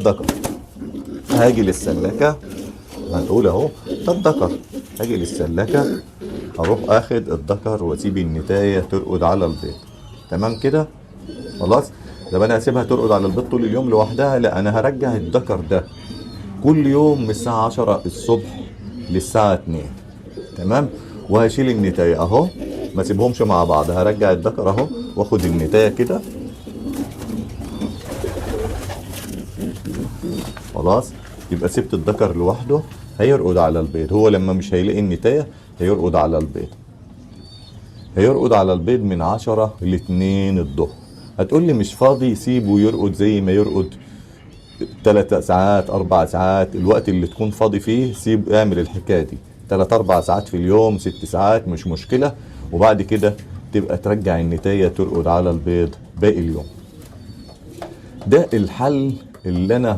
الذكر. هاجي للسلاكه، هنقول اهو ده الذكر، هاجي للسلاكه اروح اخد الذكر واسيب النتايه ترقد على البيض. تمام كده؟ خلاص. طب انا هسيبها ترقد على البيض طول اليوم لوحدها؟ لا، انا هرجع الذكر ده كل يوم من الساعة 10 الصبح للساعة 2. تمام؟ وهشيل النتايه اهو، ما سيبهمش مع بعض، هرجع الذكر اهو واخد النتايه كده. خلاص، يبقى سبت الذكر لوحده هيرقد على البيض. هو لما مش هيلاقي النتايه هيرقد على البيض، هيرقد على البيض من 10 ل 2 الظهر. هتقول لي مش فاضي، سيبه يرقد زي ما يرقد 3 ساعات 4 ساعات، الوقت اللي تكون فاضي فيه سيب، اعمل الحكاية دي 3 4 ساعات في اليوم، 6 ساعات مش مشكلة، وبعد كده تبقى ترجع النتايه ترقد على البيض باقي اليوم. ده الحل اللي انا